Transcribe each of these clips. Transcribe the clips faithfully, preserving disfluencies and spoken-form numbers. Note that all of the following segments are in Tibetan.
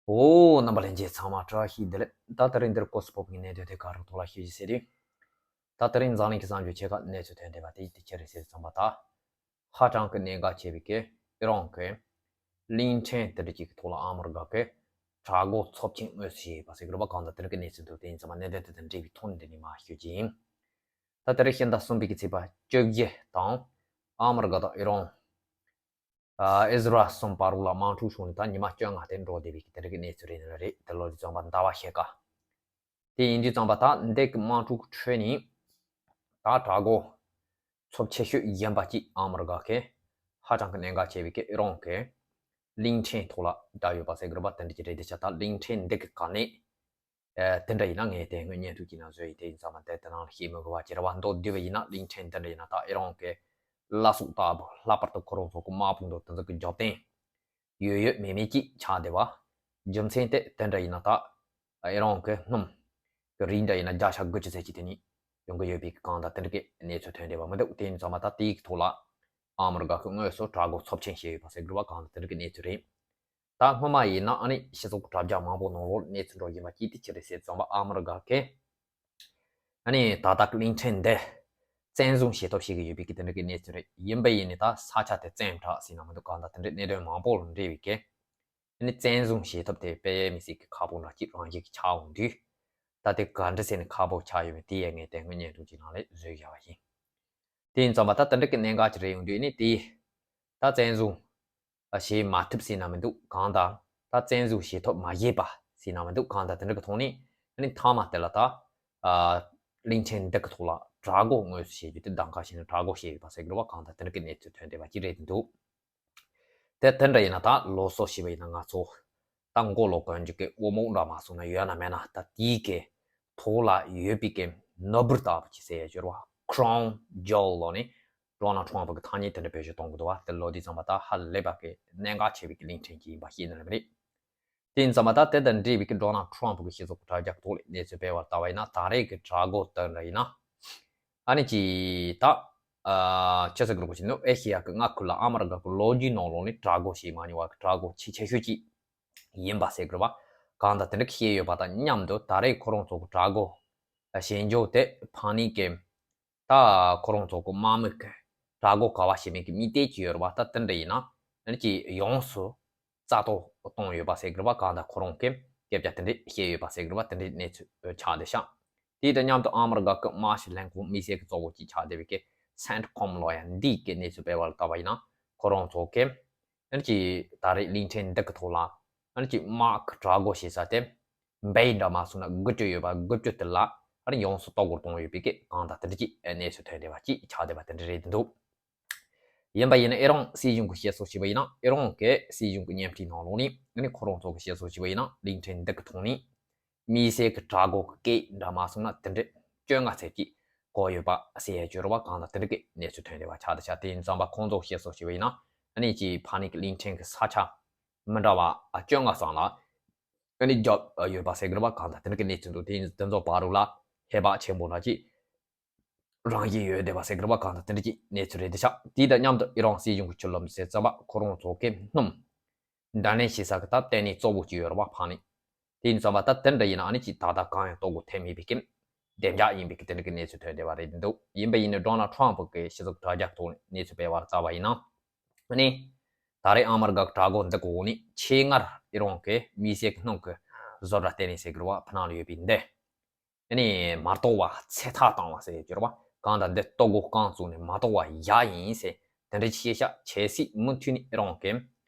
ཨོ། རྣམ་པ་ལྷན་རྒྱས་ཚང་མ་བཀྲ་ཤིས་བདེ་ལེགས། ད་དེ་རིང་འདིར་སྐོར་སུ་ཕོབ་ཀྱི་གནད་དོན་དེ་ག་རུ་ཐོག་ལ་ཤོད་ཅིག་ཟེར་དུས། ད་དེ་རིང་འཛམ་གླིང་གི་གསར་འགྱུར་ཆེ་ཁག་གནས་ཚུལ་ཐོན་བསྡད་པ་དེ་ཡིན་དེ་ཅི་རེད་ཟེར་ཙམ་པ། ད་ཧ་ཅང་གི་གནད་འགག་ཆེ་བའི་གི་ཨི་རན་གི་གླིང་ཕྲན་དེ་འདྲ་ཅིག་གི་ཐོག་ལ་ཨ་མི་རི་ཀ་གི་དྲག་འགོག་ཚབས་ཆེན་དངོས་སུ་བྱས་ཡོད་པ་ཟེར་གི་རེད་པ། གང་ལྟར་དེ་འདྲ་གི་གནས་ཚུལ་འདུག་དེ་ཡིན་ཙང་མ་གནད་དོན་དེ་དང་འབྲེལ་བའི་ཐོག་ནས་འདི་ནས་མར་ཤོད་ཀྱི་ཡིན། ད་དེ་རིང་ཕྱི་ཟླ་གསུམ་པའི་གི་ཚེས་པ་བཅོ་བརྒྱད་དང་། ཨ་མི་རི་ཀ་དང་ཨི་རན། ཨ་ཨི་ཟི་རལ་གསུམ་བར་ལ་དམག་འཁྲུག་བྱུང་ནས་ད་ཉི་མ་བཅོ་ལྔ་དེ་འགྲོ་བསྡད་པའི་གི་དེ་རིང་གི་གནས་ཚུལ་རེད་ནི་རེད། དེ་ལོ་རེ་ཙམ་པ་ཟླ་བ་ཕྱེད་ཀ་དེ་ཡིན་དུས་ཙམ་པ། ད་འདི་གི་དམག་འཁྲུག་ཁྲོད་ནས་ད་དྲག་འགོག་ཚབས་ཆེ་ཤོས་ཡིན་པ་ཅིག་ཨ་མི་རི་ཀ་གི་ཧ་ཅང་གི་གནད་འགག་ཆེ་བའི་གི་ཨི་རན་གི་གླིང་ཕྲན་ཐོག་ལ་བསྡད་ཡོད་པ་ཟེར་གི་རེད་པ། དེ་འདྲ་ཅིག་རེད་དེ་ཆ། ད་གླིང་ཕྲན་འདི་གི་ག་ནས། ཨེ། དེ་འདྲ་ཡིན་ན་ངས་དེ་སྔོན་བརྙན་ཐུང་ཅིག་ནང་བཟོས་ཡིན། དེ་ཡིན་ཙང་མ་དེ་དེ་ནང་ལ་བཤད་མི་དགོས་པ་ཅིག་རེད་པ། མདོར་བསྡུས་པ་ཡིན་ན་གླིང་ཕྲན་དེ་འདྲ་ཡིན་ན་ད་ཨི་རན་གི་བླ་སྲོག་ལྟ་བུ། ལྷག་པར་དུ་ཁོ་རང་ཚོ་གི་དམག་དཔུང་དང་དེ་ཚོ་གི་རྒྱབ་རྟེན་ཡོད་ཡོད་མེད་མེད་ཅིག་ཆགས་བསྡད་པ། རྒྱུ་མཚན་དེ་དེ་འདྲ་ཡིན་ན་ད་ཨི་རན་གི་སྣུམ་གི་རིགས་འདྲ་ཡིན་ན་བརྒྱ་ཆ་དགུ་བཅུ་ཙམ་ཅིག་དེ་ནས་ཡོང་གི་ཡོད་པའི་གང་ལྟར་དེ་འདྲ་གི་གནས་ཚུལ་ཐོན་བསྡད་པ་མི་འདུག་དེ་ཡིན་ཙང་མ་ད་དེའི་ཐོག་ལ་ཨ་མི་རི་ཀ་གི་དངོས་སུ་དྲག་འགོག་ཚབས་ཆེན་བྱས་ཡོད་པ་ཟེར་གི་རེད་པ། གང་ལྟར་དེ་འདྲ་གི་གནས་ཚུལ་རེད། ད་སྔོན་མ་ཡིན་ན་ཨ་ནི་སྤྱི་ཚོགས་དྲ་རྒྱ་མང་པོ་ནང་ལོགས་གནས་ཚུལ་འགྲོ་བཞིན་པ་ཅིག་དེ་ཅི་རེད་ཟེར་ཙམ་པ། ཨ་མི་རི་ཀ་གི་ཨ་ནི་ད་ལྟ་གླིང་ཕྲན་འདི་བཙན་བཟུང་བྱེད་ཐབས་བྱེད་ཀྱི་ཡོད་པའི་གི་དེ་འདྲ་གི་གནས་ཚུལ་རེད། ཡིན་པ་ཡིན་ནི་ད་ས་ཆ་དེ་བཙན་དྲགས་ཟེར་ན་མི་འདུག་གང་ལྟར་དེ་འདྲའི་གནད་དོན་མང་པོ་ལ་འབྲེལ་བའི་གི་ཨ་ནི་བཙན་བཟུང་བྱེད་ཐབས་དེ་དཔེ་མི་སྲིད་ཀྱི་ཁག་པོ་འདྲ་ཅིག་རང་བཞིན་གྱི་ཆགས་འོང་དུས། ད་དེ་ག་འདྲ་ཟེར་ནས་ཁག་པོ་ཆགས་ཡོད་མེད་དེ་ཡང་ངས་དེ་སྔོན་བརྙན་ཐུང་ཅིག་ནང་ལ་བཟོས་བཞག་པ་ཡིན། དེ་ཡིན་ཙང་མ་ད་དེ་འདྲ་གི་གནད་འགག་ཅིག་རེད་ཡོང་དུས་ཨ་ནི་དེ་ད་བཙན་བཟུང་བྱེད་མ་ཐུབ་ཟེར་ན་མི་འདུག་གང་ལྟར་ད་བཙན་བཟུང་བྱེད་ཐབས་མ་བྱས་པ་ཟེར་ན་མི་འདུག་གང་ལྟར་དེ་འདྲ་གི་ཐོག་ནས་ཨ་ནི་མཐའ་མ་དེ་ལ་ད་ཨ་གླིང་ཕྲན་འདི་གི་ཐོག་ལ་དྲག་འགོག་དངོས་སུ་བྱེད་རྒྱུ་དེ་གདམ་ག་བྱས་ནས་དྲག་འགོག་བྱས་ཡོད་པ་ཟེར་གི་རེད་པ། གང་ལྟར་དེ་འདྲ་གི་གནས་ཚུལ་ཐོན་བསྡད་པ་ཅིག་རེད་འདུག་དེ་དེ་འདྲ་ཡིན་ན་ད་ལོ་གསར་ཞེས་པ་ཡིན་ན་ང་ཚོ་ད་མགོ་ལོག་གོན་རྒྱུ་གི་འོ་མོ་འདྲ་མ་སོང་ན་ཡོད་ན་མེད་ན་ད་དེའི་གི་ཐོག་ལ་ཡོད་པའི་གི་ནོར་བུ་ལྟ་བུ་ཅིག་ཟེར་ཡ་སྦྱོར་བ་crown jewel ལོ་ནི་ཌོ་ནལ་ཊམ་གི་ཐ་སྙད་དེ་འདྲ་བེད་སྤྱོད་གཏོང་གི་འདུག་བ། དེ་ལོ་དེ་ཙམ་པ་ད་ཧ་ལས་པ་གི་གནད་འགག་ཆེ་བའི་གི་གླིང་ཕྲན་ཅིག་ཡིན་པ་ཤེས་ནི་ལ་མི་རེད། དེ་ཡིན་ཙང་མ་ད་དེ་དང་འབྲེལ་བའི་གི་ཌོ་ནལ་ཊམ་གི་སྤྱི་ཚོགས་དྲ་རྒྱ་ཐོག་ལ་གནས་ཚུལ་སྤེལ་བར་ལྟ་བ་ཡིན་ན། ད་རེས་ཀྱི་དྲག་འགོག་དེ་འདྲ་ཡིན་ན་ཨ་ནི་ཅི་ད་ཨ་ཅི་ཟེར་གི་རེད་གོ་ཅི་ནོ་ཨེ་ཤི་ཡ་གི་མངའ་ཁུལ་ལ་ཨ་མི་རི་ཀ་གི་ལོ་རྒྱུས་ནང་ལོགས་ནས་དྲག་འགོག་བྱས་མ་མྱོང་བ་གི་དྲག་འགོག་ཆེས་ཆེ་ཤོས་ཅིག་ཡིན་པ་ཟེར་གི་རེད་བ། གང་ལྟར་དེ་འདྲ་བཤད་ཡོད་པ་དང་མཉམ་དུ་ད་རེས་ཁོ་རང་ཚོ་གི་དྲག་འགོག་བྱེད་འཇོག་དེ་ཕ་ནི་གི་ད་ཁོ་རང་ཚོ་གི་དམག་མི་གི་དྲག་འགོག་ག་བ་ཞིག་མིན་གི་མི་སྟེར་གྱི་ཡོད་རེད་བ། ད་དེ་འདྲ་ཡིན་ན་ཨ་ནི་ཅི་ཡོངས་སུ་རྩ་གཏོར་གཏོང་ཡོད་པ་ཟེར་གི་རེད་བ། གང་ལྟར་ཁོ་རང་གི་སྐད་ཆ་དེ་འདྲ་བཤད་ཡོད་པ་ཟེར་གི་རེད་བ། དེ་འདྲའི་གནས་ཚུལ་ཆགས་བསྡད་ཤག་དེ་དང་མཉམ་དུ་ཨ་མི་རི་ཀ་གི་དམག་སྤྱི་ལྷན་ཁང་དམིགས་བསལ་གྱི་གཙོ་བོ་གཅིག་ཆགས་བསྡད་པའི་གི་སེན་ཊི་ཀོམ་ལོ་ཡ་འདིའི་གི་གནས་ཚུལ་སྤེལ་བ་ལ་ལྟ་བ་ཡིན་ན། ཁོ་རང་ཚོ་གི་ཨ་ནི་ཅི་ད་རེས་གླིང་ཕྲན་འདི་གི་ཐོག་ལ་ཨ་ནི་ཅི་དམག་གི་དྲག་འགོག་བྱེད་ས་དེ་སྦས་འདྲ་མ་སོང་ན་དགུ་བཅུ་ཡོད་པ། དགུ་བཅུ་དེ་ལ་ཨ་ནི་ཡོངས་སུ་གཏོར་རྒོལ་གཏོང་ཡོད་པའི་གི་གང་ལྟར་དེ་འདྲ་ཅིག་གནས་ཚུལ་ཐོན་བསྡད་པ་ཅིག་ཆགས་བསྡད་པ་དེ་འདྲ་རེད་འདུག་ཡིན་པ་ཡིན་ན་ཨི་རན་སྲིད་གཞུང་གི་བཤད་སྲོལ་བྱས་པ་ཡིན་ན། ཨི་རན་གི་སྲིད་གཞུང་གི་བརྙན་འཕྲིན་ནང་ལོགས་ནས་ཨ་ནི་ཁོ་རང་ཚོ་གི་བཤད་སྲོལ་བྱས་པ་ཡིན་ན། གླིང་ཕྲན་འདི་གི་ཐོག་ནས་དམིགས་བསལ་གྱི་དྲག་འགོག་གི་སྐད་འདྲ་མ་སོང་ན་དེ་འདྲ་བཅོ་ལྔ་ཙམ་ཅིག་གོ་ཡོད་པ་ཟེར་ཡ་སྦྱོར་བ་གང་ལ་དེ་འདྲ་གི་གནས་ཚུལ་ཐོན་བསྡད་པ་ཆགས་བསྡད་ཤག་དེ་ཡིན་ཙང་མ་ཁོང་ཚོ་བཤད་སྲོལ་བྱས་པ་ཡིན་ན། ཨ་ནི་ཅི་ཕ་ནི་གི་གླིང་ཕྲན་གི་ས་ཆ་མི་འདྲ་བ་ཨ་བཅོ་ལྔ་ཙམ་ལ་ཨ་ནི་རྒྱབ་ཡོད་པ་ཟེར་གི་རེད་བ། གང་ལ་དེ་འདྲ་གི་གནས་ཚུལ་འདུག་དེ་ཡིན་དེ་ཚོ་བར་དུ་ལ་ཧེ་བག་ཆེན་པོ་འདྲ་ཅིག་རང་བཞིན་ཡོད་བསྡད་པ་ཟེར་གི་རེད་བ། གང་ལ་དེ་འདྲ་ཅིག་གནས་ཚུལ་རེད་བསྡད་ཤག་དེ་དང་མཉམ་དུ་ཨི་རན་སྲིད་གཞུང་གི་ཆུ་ལམ་ཟེར་ཙམ་པ་ཁོ་རང་ཚོ་གི་སྣུམ་འདྲ་མཉམ་བྱེད་ས་གི་ད་ལྟེ་གནས་གཙོ་བོ་གཅིག་ཡོད་རེད་བ། ཕ་ནི། དེ་ཡིན་ཙང་མ་ད་དེ་འདྲ་ཡིན་ན་ཨ་ནི་ཅིག་ད་ལྟ་གང་ཡང་གཏོར་རྒོལ་ཐེབས་མེད་པའི་གི་བདེ་འཇགས་ཡིན་པའི་གི་དེ་འདྲ་གི་གནས་ཚུལ་ཐོན་བསྡད་པ་རེད་འདུག་ཡིན་པ་ཡིན་ནའི་ཌོ་ནལ་ཊམ་གི་སྤྱི་ཚོགས་དྲ་རྒྱ་ཐོག་ནས་གནས་ཚུལ་སྤེལ་བར་བལྟས་པ་ཡིན་ན། ཨ་ནི་ད་རེས་ཨ་མི་རི་ཀ་གི་དྲག་འགོག་འདི་གི་འོག་ནས་ཆེས་སྔར་ཨི་རན་གི་དམིགས་བསལ་གི་སྣུམ་གི་བཟོ་གྲྭ་ལྟེ་གནས་ཟེར་གི་རེད་བ། ཕ་ནང་ལ་ཡོད་པའི་འདི་ཨ་ནི་མ་གཏོགས་པ་ཚེ་ཐར་བཏང་བ་ཟེར་གི་རེད་བ། གང་ལྟར་འདི་གཏོར་རྒོལ་རྐང་བཙུགས་ནས་མ་གཏོགས་པ་བཞག་ཡིན་ཟེར་དེ་འདྲ་ཅིག་བཤད་ཤག་བྱས་ཙང་མུ་མཐུད་ནས་ཨི་རན་གི་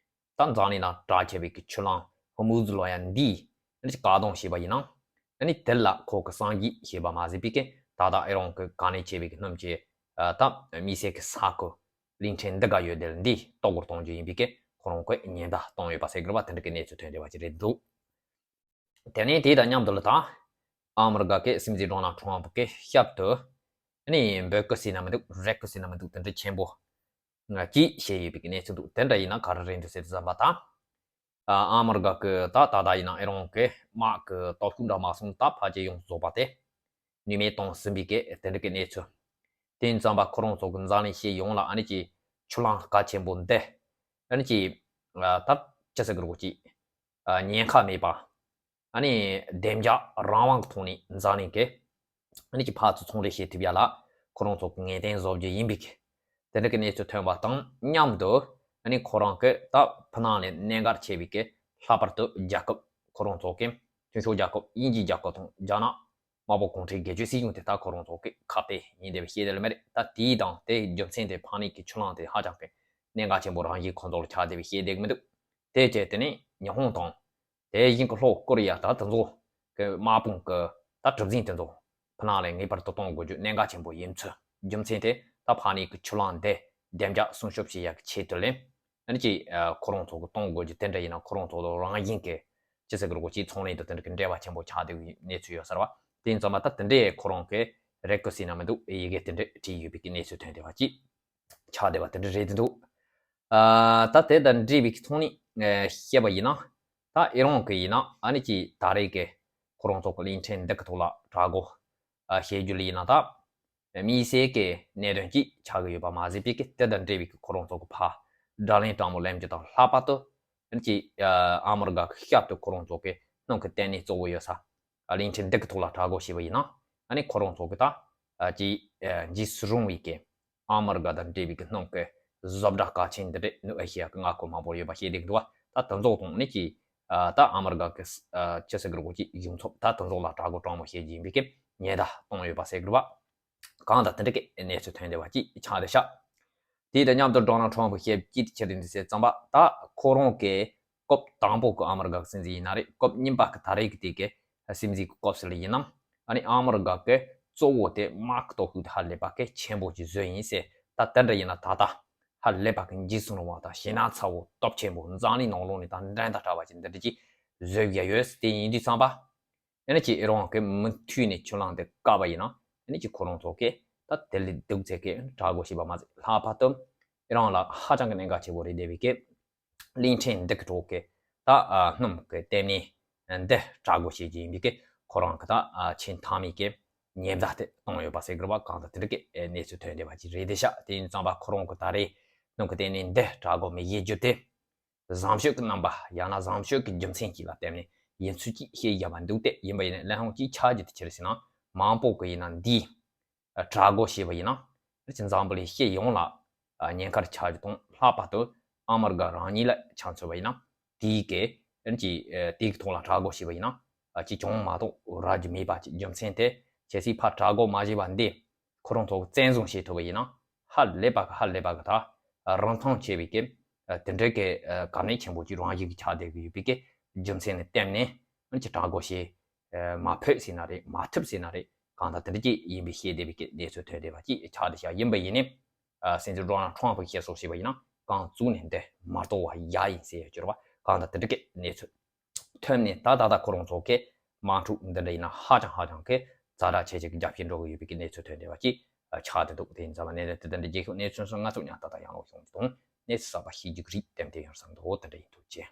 ད་འཛམ་གླིང་ནང་གྲགས་ཆེ་བའི་གི་ཆུ་གླང་ཧོར་མུ་ཛི་ལོ་ཡ་འདིས་ཨ་ནི་བཀག་སྡོམ་བྱས་པ་ཡིན་ན། ཨ་ནི་དེ་ལ་ཁོ་གི་གསང་རྒྱུས་བྱས་པ་མ་ཟད་པའི་གི་ད་ལྟ་ཨི་རན་གི་གལ་གནད་ཆེ་བའི་གི་སྣུམ་གྱི་ཨ་ད་དམིགས་བསལ་གི་ས་ཁུལ་གླིང་ཕྲན་འདི་ག་ཡོད་དེ་ལ་འདི་གཏོར་རྒོལ་གཏོང་རྒྱུ་ཡིན་པའི་གི་ཁོ་རང་གི་ཉེན་བརྡ་བཏང་ཡོད་པ་ཟེར་གི་རེད་བ། དེ་འདྲ་གི་གནས་ཚུལ་ཐོན་བསྡད་པ་ཅིག་རེད་འདུག་དེ་ནས་དེ་དང་མཉམ་དུ་ལ་ད་ཨ་མི་རི་ཀ་གི་སྲིད་འཛིན་ཌོ་ནལ་ཊམ་གི་ཞབས་ཏུ་ཨ་ནི་འབོད་སྐུལ་ཟེར་ན་མི་འདུག་རེ་སྐུལ་ཟེར་ན་མི་འདུག་དེ་འདྲ་ཆེན་པོ་གཅིག་བྱས་ཡོད་པའི་གི་གནས་ཚུལ་འདུག་དེ་འདྲ་ཡིན་ན་ག་རེ་རེད་འདུག་ཟེར་དུས་ཙམ་པ་ད། ཨ་མི་རི་ཀ་གི་ད་ད་ལྟ་ཡིན་ན་ཨི་རན་གི་དམག་གི་སྟོབས་ཤུགས་འདྲ་མ་སོང་ད་ཕལ་ཆེར་ཡོངས་རྫོགས་པ་དེ་ནུས་མེད་གཏོང་ཟིན་པའི་གི་དེ་འདྲ་གི་གནས་ཚུལ། དེ་ཡིན་ཙམ་པ་ཁོ་རང་ཚོ་གི་འཛམ་གླིང་སྤྱི་ཡོངས་ལ་ཨ་ནི་ཅིག་ཆུ་གླང་རྒྱ་ཆེན་པོ་འདི་ཨ་ནི་ཅིག་ད་ཅི་ཟེར་གི་རེད་གོ་ཅིག་ཉེན་ཁ་མེད་པ། ཨ་ནི་བདེ་འཇགས་རང་དབང་གི་ཐོག་ནས་འཛམ་གླིང་གི་ཨ་ནི་ཀྱི་ཕར་ཚུར་ཚོང་ལས་བྱེད་ཐུབ་ཡ་ལ་ཁོ་རང་ཚོ་གི་ངེས་གཏན་བཟོ་རྒྱུ་ཡིན་པའི་གི་དེ་འདྲ་གི་གནས་ཚུལ་ཐོན་པ་དང་མཉམ་དུ། ཨ་ནི་ཁོ་རང་གི་ད་ཕུ་ནང་ལ་གནད་འགག་ཆེ་བའི་གི་ལྷག་པར་དུ་རྒྱལ་ཁབ་ཁོ་རང་ཚོ་གི་མཐུན་ཕྱོགས་རྒྱལ་ཁབ་དབྱིན་ཇིའི་རྒྱལ་ཁབ་དང་རྒྱ་ནག་དམར་པོ་གུང་ཁྲན་སྒེར་གཅོད་སྲིད་གཞུང་དེ་ད་ཁོ་རང་ཚོ་གི་ཁ་གཏད་ཡིན་བསྡད་པའི་ཤེས་བདེ་ལ་མེད་རེད། ད་དེའི་དང་དེའི་རྒྱུ་མཚན་དེ་ཕ་ནས་ཀྱི་ཆུ་ལང་དེ་ཧ་ཅང་གི་གནད་འགག་ཆེན་པོ་རང་བཞིན་ཁོ་ཚོ་ལ་ཆགས་བསྡད་པའི་ཤེས་བདེ་གི་མི་འདུག་དེ་བྱས་དེ་ནས་ཉི་ཧོང་དང་དེ་བཞིན་གྱི་ལྷོ་ཀོ་རི་ཡ་ད་དེ་ཚོ་གི་དམག་དཔུང་གི་ད་གྲུ་གཟིངས་དེ་ཚོ་ཕུ་ནང་ལ་ངེས་པར་དུ་གཏོང་དགོས་རྒྱུ་གནད་འགག་ཆེན་པོ་ཡིན་ཚུལ། རྒྱུ་མཚན་དེ་ད་ཕ་ནས་ཀྱི་ཆུ་ལང་དེ་བདེ་འཇགས་སྲུང་སྐྱོབ་བྱེད་ཡག་གི་ཆེད་དུ་ལས། ཨ་ནི་ཅིག་ཁོ་རང་ཚོ་གི་གཏོང་དགོས་རྒྱུ་དེ་འདྲ་ཡིན་ན་ཁོ་རང་ཚོ་ལ་རང་བཞིན་གྱི་ཅི་ཟེར་གི་རེད་གོ་ཅིག་ཚོང་ལས་དང་དེ་འདྲ་གི་འབྲེལ་བ་ཆེན་པོ་ཆགས་བསྡད་ཡོད་གནས་ཚུལ་ཡོད་ས་རེད་བ། དེ་ཡིན་ཙང་མ་ད་དེ་འདྲའི་ཁོ་རང་གི་རེད་གི་ཟེར་ན་མི་འདུག་ཡི་གེ་དེ་འདྲ་བྲིས་ཡོད་པའི་གི་གནས་ཚུལ་ཐོན་བསྡད་པ་ཅིག་ཆགས་བསྡད་པ་དེ་འདྲ་རེད་འདུག་ཨ་ད་དེ་དང་འབྲེལ་བའི་གི་ཐོག་ནས་ཨ་བཤད་པ་ཡིན་ན། ད་ཨི་རན་གི་ཡིན་ན་ཨ་ནི་ཅིག་ད་རེས་གི་ཁོ་རང་ཚོ་གི་གླིང་ཕྲན་འདི་གི་ཐོག་ལ་དྲག་རྒོལ་ཨ་བྱེད་རྒྱུ་ལ་ཡིན་ན་ད། དམིགས་བསལ་གྱི་གནད་དོན་གཅིག་ཆགས་ཀྱི་ཡོད་པ་མ་ཟད་པའི་གི་དེ་དང་འབྲེལ་བའི་གི་ཁོ་རང་ཚོ་གི་ཕར་བགྲོ་གླེང་དྲང་མོ་ལེན་རྒྱུ་དང་ལྷག་པར་དུ་ཨ་ནི་ཅིག་ཨ་མི་རི་ཀ་གི་ཤར་དུ་ཁོ་རང་ཚོ་གི་སྣུམ་གི་ལྟེ་གནས་གཙོ་བོ་ཡོད་ས་གླིང་ཕྲན་འདི་གི་ཐོག་ལ་དྲག་རྒོལ་བྱས་པ་ཡིན་ན་ཨ་ནི་ཁོ་རང་ཚོ་གི་ད་ཨ་ཅིག་ཨ་འཇིགས་སུ་རུང་བའི་གི་ཨ་མི་རི་ཀ་དང་འབྲེལ་བའི་གི་སྣུམ་གི་བཟོ་གྲྭ་གལ་ཆེན་འདི་འདྲ་ནུབ་ཨེ་ཤི་ཡ་གི་མངའ་ཁོངས་མང་པོར་ཡོད་པ་ཤེས་བསྡད་ཀྱི་འདུག་བ། ད་དེ་ཚོ་དང་ཨ་ནི་ཅིག་ཨ་ད་ཨ་མི་རི་ཀ་གི་ཨ་ཅི་ཟེར་གི་རེད་གོ་ཅིག་གཞུང་ཚབ་ད་དེ་ཚོ་ལ་དྲག་རྒོལ་དྲང་མོ་བྱེད་རྒྱུ་ཡིན་པའི་གི་ཉེན་བརྡ་བཏང་ཡོད་པ་ཟེར་གི་རེད་བ། གང་ལྟར་དེ་འདྲ་གི་གནས་ཚུལ་ཐོན་བསྡད་པ་ཅིག་ཆགས་བསྡད་ཤག་དེ་དང་མཉམ་དུ་ཌོ་ནལ་ཊམ་ཕི་ཞེས་ཅིག་ཁྱེར་ཏེ་འདུག་ཟེར་ཙམ་པ་ད་ཁོ་རང་གི་སྐབས་དང་པོ་གི་ཨ་མི་རི་ཀ་གི་སྲིད་འཛིན་ཡིན་ན་རེད། སྐབས་གཉིས་པ་གི་ད་རེས་ཀྱི་དེ་གི་སྲིད་འཛིན་གི་སྐབས་སུ་ལ་ཡིན་ནམ། ཨ་ནི་ཨ་མི་རི་ཀ་གི་གཙོ་བོ་དེ་དམག་གི་སྟོབས་ཤུགས་དེ་ཧ་ལས་པ་གི་ཆེན་པོ་ཅིག་བཟོས་ཡིན་ཟེར། ད་དེ་འདྲ་ཡིན་ན་ད་ལྟ་ཧ་ལས་པ་གི་འཇིགས་སུ་རུང་བ་དང་ཞེད་སྣང་ཚ་བོ་སྟོབས་ཆེན་པོ་འཛམ་གླིང་ནང་ལོགས་ནས་ད་འགྲན་ཟླ་བྲལ་བ་ཅིག་འདི་འདྲ་ཅིག་བཟོས་ཡ་ཡོད། དེ་ཡིན་དུས་ཙམ་པ། ཨ་ནི་ཅིག་ཨི་རན་གི་མུ་མཐུད་ནས་ཆུ་ལང་དེ་བཀག་པ་ཡིན་ན་ཨ་ནི་ཅིག་ཁོ་རང་ཚོ་གི་ད་དེ་ལས་སྡུག་ཚད་གི་དྲག་རྒོལ་བྱས་པ་མ་ཟད་ལྷག་པར་དུ་ཨི་རན་ལ་ཧ་ཅང་གི་གནད་འགག་ཆེ་བོ་རེད་བསྡད་པའི་གི་གླིང་ཕྲན་འདི་གི་གྲོགས་གི་ད་ཨ་སྣུམ་གི་ལྟེ་གནས་འདི་དྲག་རྒོལ་བྱེད་ཀྱི་ཡིན་པའི་གི་ཁོ་རང་གི་ད་ཨ་ཆེས་མཐའ་མའི་གི་ཉེན་བརྡ་དེ་བཏང་ཡོད་པ་ཟེར་གི་རེད་བ། གང་ལྟར་དེ་འདྲ་གི་གནས་ཚུལ་ཐོན་བསྡད་པ་ཅིག་རེད་བསྡད་ཤག་དེ་ཡིན་ཙམ་པ་ཁོ་རང་གི་ད་རེས་སྣུམ་གི་ལྟེ་གནས་འདི་དྲག་རྒོལ་མི་བྱེད་རྒྱུ་དེ། བཟང་སྤྱོད་ཀྱི་རྣམ་པ་ཡང་ན་བཟང་སྤྱོད་ཀྱི་རྒྱུ་མཚན་གཅིག་ལ་བརྟེན་ནས་ཡིན་ཚུལ་གཅིག་བཤད་བཞག་པ་འདུག་སྟེ། ཡིན་པ་ཡིན་ན་གླེང་སློང་གཅིག་ཆགས་རྒྱུ་དེ་ཅི་རེད་ཟེར་ན། མང་པོ་གི་ཡིན་ན་འདིས་དྲག་རྒོལ་བྱས་པ་ཡིན་ན་འཛམ་བུ་གླིང་སྤྱི་ཡོངས་ལ་ཉེན་ཁ་ཆགས་རྒྱུ་དང་ལྷག་པར་དུ་ཨ་མི་རི་ཀ་རང་ཉིད་ལ་ཆ་མཚོན་པ་ཡིན་ན་དེའི་གི་ཅིག་དེའི་གི་ཐོག་ལ་དྲག་རྒོལ་བྱས་པ་ཡིན་ན་ཅིག་བྱུང་མ་གཏོགས་རག་རྒྱུ་མེད་པ་ཅིག་རྒྱུ་མཚན་དེ་གལ་སྲིད་ཕར་དྲག་རྒོལ་མ་བྱས་པ་འདི། ཁོ་རང་ཚོ་བཙན་བཟུང་བྱེད་ཐུབ་པ་ཡིན་ན་ཧ་ལས་པ་གི་ཧ་ལས་པ་གི་ད་རིན་ཐང་ཆེ་བའི་གི་དེ་འདྲའི་གི་གལ་གནད་ཆེན་པོ་ཅིག་རང་བཞིན་གྱི་ཆགས་བསྡད་ཀྱི་ཡོད་པའི་གི་རྒྱུ་མཚན་ནི་བརྟེན་ནས་ཅིག་དྲག་རྒོལ་བྱེད་མ་ཕོད་ཟེར་ན་རེད། མ་ཐུབ་ཟེར་ན་རེད། གང་ལྟར་དེ་འདྲ་ཅིག་ཡིན་པའི་ཤེས་བསྡད་པའི་གི་གནས་ཚུལ་ཐོན་བསྡད་པ་ཅིག་ཆགས་བསྡད་ཤག་ཡིན་པ་ཡིན་ནའི་སྲིད་འཛིན་ཌོ་ནལ་ཊམ་ཕི་གིས་བཤད་སོགས་བྱས་པ་ཡིན་ན་རྐང་བཙུགས་ནས་འདི་མ་གཏོགས་པ་ཡག་ཡིན་ཟེར་ཡ་གྱུར་པ། གང་ལྟར་དེ་འདྲ་གི་གནས་ཚུལ་ཐོན་ནས་ད་ད་ལྟ་ཁོ་རང་ཚོ་གི་དམག་འཁྲུག་འདི་འདྲ་ཡིན་ན་ཧ་ཅང་ཧ་ཅང་གི་ཛ་དྲག་ཆེ་ཆེ་གི་རྒྱབ་ཤིག་འགྲོ་གི་ཡོད་པའི་གི་གནས་ཚུལ་ཐོན་བསྡད་པ་ཅིག་ཆགས་བསྡད་འདུག་དེ་ཡིན་ཙང་མ་གནས་ཚུལ་དེ་འདྲ་རྒྱལ་ཁབ་གནས་ཚུལ་སོགས་ང་ཚོ་ཉག་ཏག་ཏག་ཡང་ལོག་ཡོང་རྒྱུ་དང་གནས་ཚུལ་གསར་པ་ཤེས་རྒྱུ་གི་རིགས་ཏན་ཏན་ཡོང་བསམ་འདུག་དེ་འདྲ་ཡིན་འདུག་ཅེས།